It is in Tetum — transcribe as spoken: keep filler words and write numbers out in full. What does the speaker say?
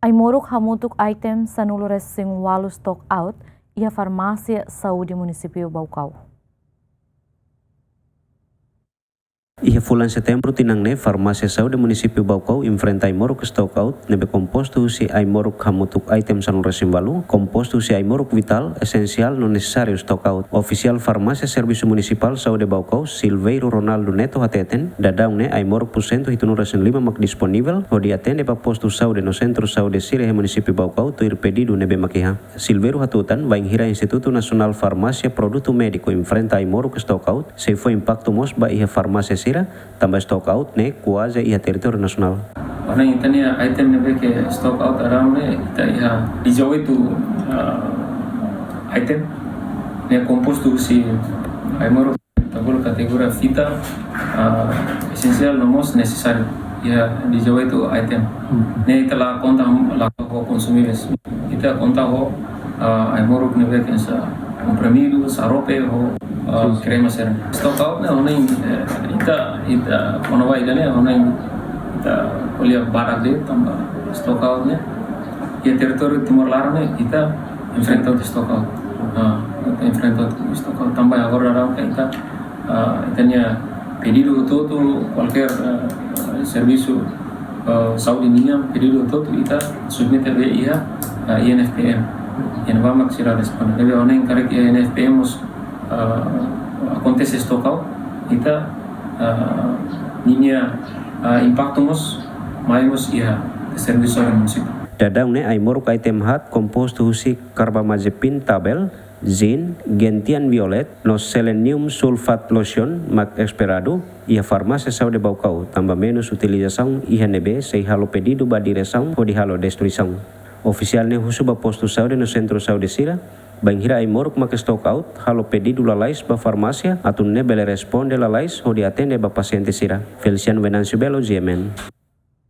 Ai-moruk hamutuk item sanulu-resin-ualu stock out iha Farmásia Saúde Munisípiu Baucau. Iha fulan Setembru tinan ne'e, Farmásia Saúde Munisípiu Baucau enfrenta ai-moruk stock out ne'ebé kompostu husi ai-moruk hamutuk item sanulu-resin-ualu, kompostu husi ai-moruk vitál, esensiál no nesesáriu stock out. Ofisiál Farmásia Servisu Munisipál Saúde Baucau, Silveiro Ronaldo Neto hateten, daudaun ne'e ai-moruk pursentu hitunulu-resin-lima mak disponivel hodi atende ba postu saúde no sentru saúde sira iha Munisípiu Baucau tuir pedidu ne'ebé mak iha. Silveiro hatutan, bainhira Institutu Nasionál Farmásia Produtu Médiku enfrenta ai-moruk stock out, sei fó impaktu mós ba iha farmásia sira, tanba stock out ne'e kuaze iha territóriu nasionál. Ora, ita-nia item ne'ebé ke stock out daudaun ne'e, ita iha dezoito, ah, item. Ne'e kompostu husi ai-moruk, ita bolu kategoria vitál, ah, esensiál no mós nesesáriu. Iha dezoito item. Hmm. Ne'e ita la konta, la konta ho konsumíveis. Ita konta ho, ah, ai-moruk ne'ebé ke hanesan komprimidu, xarope ho, ah, Sim, sim. krema sira. Stock out ne'e, ohin, eh, ita, ita, kona-ba ida-ne'e, ohin ita ko'alia barak de'it tanba stock out ne'e. Iha territóriu Timor laran ne'e, ita enfrenta stock out. Ah, ita enfrenta stock out. Tanba agora daudaun ita, ah, ita-nia pedidu hotu-hotu, kualkér, ah, servisu, ah, saúde nian, pedidu hotu-hotu ita submete ba iha, ah, I N F P M. Iha ne'ebá mak sira responde. Ne'ebé ohin karik iha I N F P M mós, ah, akontese stock out, ita, ah, ninia, ah, impaktu mós mai mós iha servisu saúde munisípiu. Daudaun ne'e ai-moruk item haat kompostu husi carbamazepine tablet, zinc, gentian violet, no selenium sulfate lotion mak esperadu iha Farmásia Saúde Baucau, tanba menus utilizasaun iha ne'ebé sei halo pedidu ba diresaun hodi halo destruisaun. Ofisiál ne'e husu ba postu saúde no sentru saúde sira, bainhira ai-moruk mak stock out, halo pedidu lalais ba farmásia atu nune'e bele responde lalais hodi atende ba pasiente sira. Feliciano Venâncio Belo, G M N.